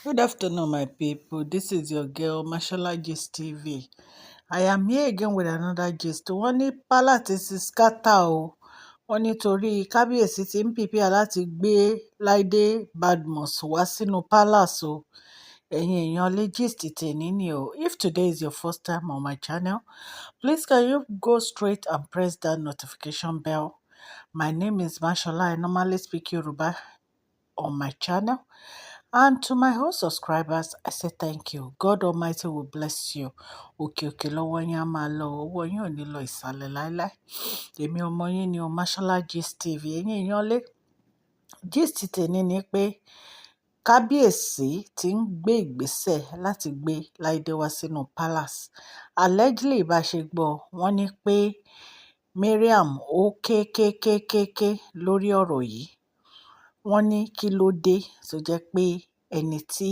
Good afternoon, my people. This is your girl, Mashola Gist TV. I am here again with another gist. Wọ́n ní palace ti scatter o. Wọ́n ní torí kábíyèsí ti ń prepare láti gbé Láìdé Badmus wá sínú palace o. Ẹ̀yin èèyàn lé, gist tèmi ni o. If today is your first time on my channel, please can you go straight and press that notification bell. My name is Mashola. I normally speak Yoruba on my channel. And to my whole subscribers, I say thank you. God Almighty will bless you. Òkè òkè lọ́wọ́ yín á máa lọ, ọwọ́ yín ò ní lọ ìsàlẹ̀ láíláí. Èmi ọmọ yín ni o, Mashola Gist TV. Ẹ̀yin èèyàn lé, gist tèmi ni pé kábíyèsí ti ń gbé ìgbésẹ̀ láti gbé Láìdé wá sínú palace. Allegedly, bá ṣe gbọ́, wọ́n ní pé Mariam ó ké ké ké ké ké lórí ọ̀rọ̀ yìí. Wọ́n ní kí ló dé tó jẹ́ pé ẹni tí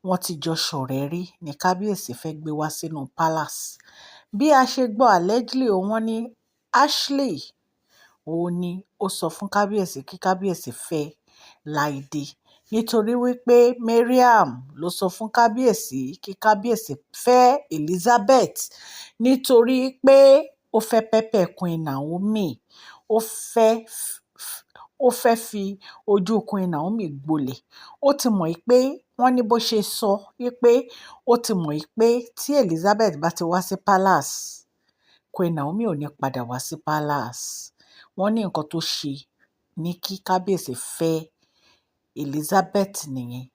wọ́n ti jọ ṣọ̀rẹ́ rí ní kábíyèsí fẹ́ gbé wá sínú palace. Bí a ṣe gbọ́ allegedly o, wọ́n ní Ashley òun ni ó sọ fún kábíyèsí kí kábíyèsí fẹ́ Láìdé, nítorí wípé Mariam ló sọ fún kábíyèsí kí kábíyèsí fẹ́ Elizabeth, nítorí pé ó fẹ́ pepper Queen Naomi, ó fẹ́ fi ojú Queen Naomi gbolẹ̀. Ó ti mọ̀ pé, wọ́n ní bó ṣe sọ wípé ó ti mọ̀ pé tí Elizabeth bá ti wá sí palace, Queen Naomi ò ní padà wá sí palace. Wọ́n ní nǹkan tó ṣe ní kí kábíyèsí fẹ́ Elizabeth nìyẹn.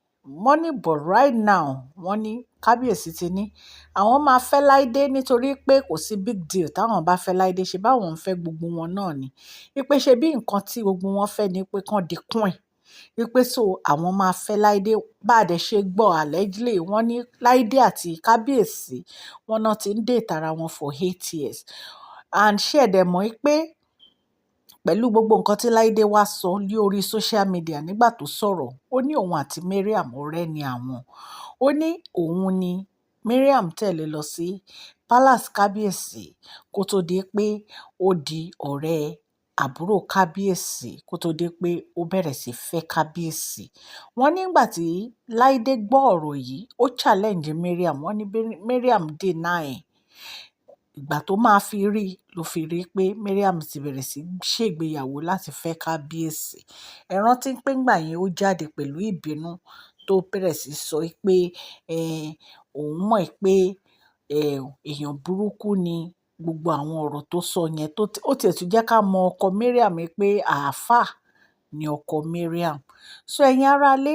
Wọ́n ní but right now, wọ́n ní kábíyèsí ti ní àwọn máa fẹ́ Láìdé nítorí pé kò sí big deal táwọn bá fẹ́ Láìdé, ṣe báwọn ń fẹ́ gbogbo wọn náà ni. Wípé ṣe bí nǹkan tí gbogbo wọn fẹ́ ni pé kán di queen, wípé so àwọn máa fẹ́ Láìdé. Bá dẹ̀ ṣe gbọ́ allegedly, wọ́n ní Láìdé àti kábíyèsí wọ́n náà ti ń date ara wọn for 8 years. And ṣé ẹ dẹ̀ mọ̀ pé pẹ̀lú gbogbo nǹkan tí Láìdé wá sọ ní orí social media nígbà tó sọ̀rọ̀, ó ní òun àti Mariam ọ̀rẹ́ ni àwọn. Ó ní òun ni Mariam tẹ̀lé lọ sí palace kábíyèsí kó tó di pé ó di ọ̀rẹ́ àbúrò kábíyèsí, kó tó di pé ó bẹ̀rẹ̀ sí fẹ́ kábíyèsí. Wọ́n nígbà tí Láìdé gbọ́ ọ̀rọ̀ yìí, ó challenge Mariam. Wọ́n ní Mariam deny ẹ̀. Ìgbà tó máa fi rí ló fi rí pé Mariam ti bẹ̀rẹ̀ sí ṣègbéyàwó láti fẹ́ kábíyèsí. Ẹ rántí pé ńgbà yẹn, ó jáde pẹ̀lú ìbínú tó bẹ̀rẹ̀ sí sọ pé òun mọ̀ pé èèyàn burúkú ni, gbogbo àwọn ọ̀rọ̀ tó sọ yẹn tó ó tiẹ̀ tún jẹ́ ká mọ ọkọ Mariam pé àáfàá ni ọkọ Mariam. So ẹ̀yin aráalé,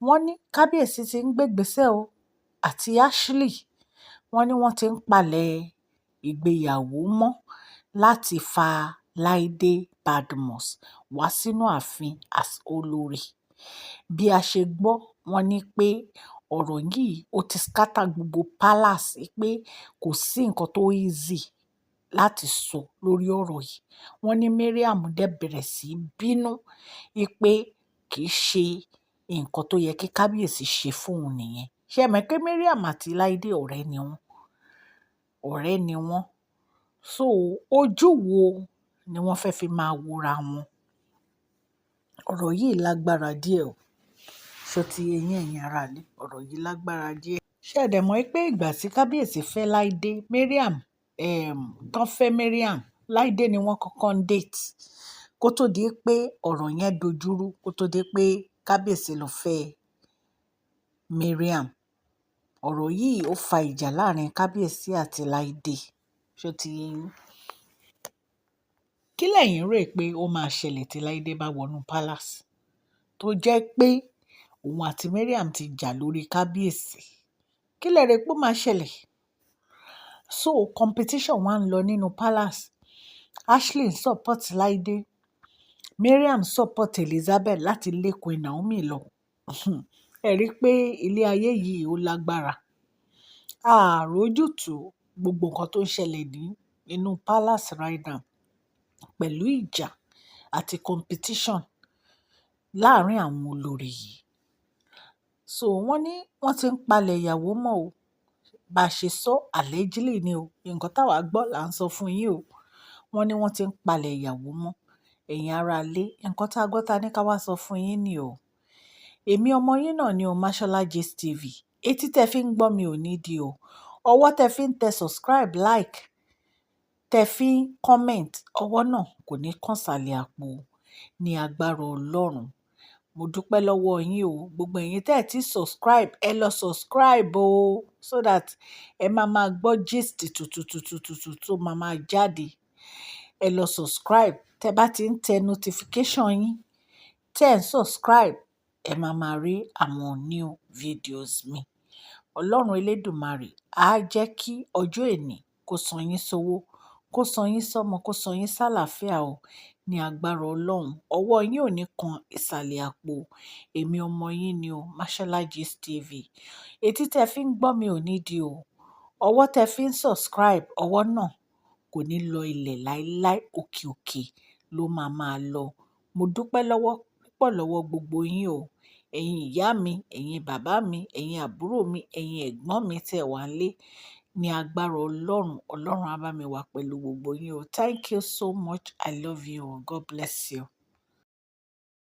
wọ́n ní kábíyèsí ti ń gbégbèsè o àti Ashley. Wọ́n ní wọ́n ti ń palẹ̀ ìgbéyàwó mọ́ láti fa Láìdé Badmus wá sínú ààfin as olórí. Bí a ṣe gbọ́, wọ́n ní pé ọ̀rọ̀ yìí ó ti scatter gbogbo palace, pé kò sí nǹkan tó easy láti sọ lórí ọ̀rọ̀ yìí. Wọ́n ní Mariam dẹ̀ bẹ̀rẹ̀ sí í bínú pé kì í ṣe nǹkan tó yẹ kí kábíyèsí ṣe fún òun nìyẹn. Ṣé ẹ mọ̀ pé Mariam àti Láìdé ọ̀rẹ́ ni wọ́n, ọ̀rẹ́ ni wọ́n? So ojú wo ni wọ́n fẹ́ fi máa wora wọn? Ọ̀rọ̀ yìí lágbára díẹ̀ o. Ṣó ti yé yín, ẹ̀yin ará ilé? Ọ̀rọ̀ yìí lágbára díẹ̀. Ṣé ẹ dẹ̀ mọ̀ pé ìgbà tí kábíyèsí fẹ́ Láìdé, Mariam, tán fẹ́ Mariam, Láìdé ni wọ́n kọ́kọ́ ń date kó tó di pé ọ̀rọ̀ yẹn dojúrú, kó tó di pé kábíyèsí lọ fẹ́ Mariam. Ọ̀rọ̀ yìí ó fa ìjà láàrin kábíyèsí àti Láìdé. Ṣó ti yé yín? Kí lẹ̀yin rò pé ó máa ṣẹlẹ̀ tí Láìdé bá wọnú palace tó jẹ́ pé òun àti Mariam ti jà lórí kábíyèsí? Kí lẹ rò pé ó máa ṣẹlẹ̀? So competition wá ń lọ nínú palace. Ashley ń support Láìdé, Mariam support Elizabeth láti lé Queen Naomi lọ. Ẹ rí i pé ilé ayé yìí ó lágbára. A à rójútùú gbogbo nǹkan tó ń ṣẹlẹ̀ ní inú palace right now pẹ̀lú ìjà àti competition láàárín àwọn olórí yìí. So wọ́n ní wọ́n ti ń palẹ̀ ìyàwó mọ́ o. Bá ṣe sọ allegedly ni o. Nǹkan táwa gbọ́ là ń sọ fún yín o. Wọ́n ní wọ́n ti ń palẹ̀ ìyàwó mọ́. Ẹ̀yin ará ilé, nǹkan tá a gbọ́ ta ní ká wá sọ fún yín ni o. Èmi ọmọ yín náà ni o, Mashola Gist TV. Etí tẹ fi ń gbọ́ mi ò ní di o. Ọwọ́ tẹ fi ń tẹ subscribe, like, tẹ fi ń comment, ọwọ́ náà kò ní kàn sàlẹ̀ àpò ní agbára Ọlọ́run. Mo dúpẹ́ lọ́wọ́ yín o. Gbogbo ẹ̀yin tẹ́ ẹ ti subscribe, ẹ lọ subscribe o, so that ẹ máa máa gbọ́ gist tuntun tuntun tuntun tó máa máa jáde. Ẹ lọ subscribe. Tẹ bá ti ń tẹ notification yín, tẹ́ ẹ̀ ń subscribe, ẹ máa máa rí àwọn new videos mi. Ọlọ́run Elédùmarè á jẹ́ kí ọjọ́ èní kó san yín sówó, kó san yín sọ́mọ, kó san yín sálàáfíà o ní agbára Ọlọ́run. Ọwọ́ yín ò ní kan ìsàlẹ̀ àpò. Èmi ọmọ yín ni o, Mashola Gist TV. Etí tẹ fi ń gbọ́ mi ò ní di o. Ọwọ́ tẹ fi ń subscribe, ọwọ́ náà kò ní lọ ilẹ̀ láíláí, òkè òkè ló máa máa lọ. Mo dúpẹ́ lọ́wọ́ púpọ̀ lọ́wọ́ gbogbo yín o. Ẹ̀yin ìyá mi, ẹ̀yin bàbá mi, ẹ̀yin àbúrò mi, ẹ̀yin ẹ̀gbọ́n mi tí ẹ wà nílé. Ní agbára Ọlọ́run, Ọlọ́run á bá mi wà pẹ̀lú gbogbo yín o. Thank you so much. I love you all. God bless you.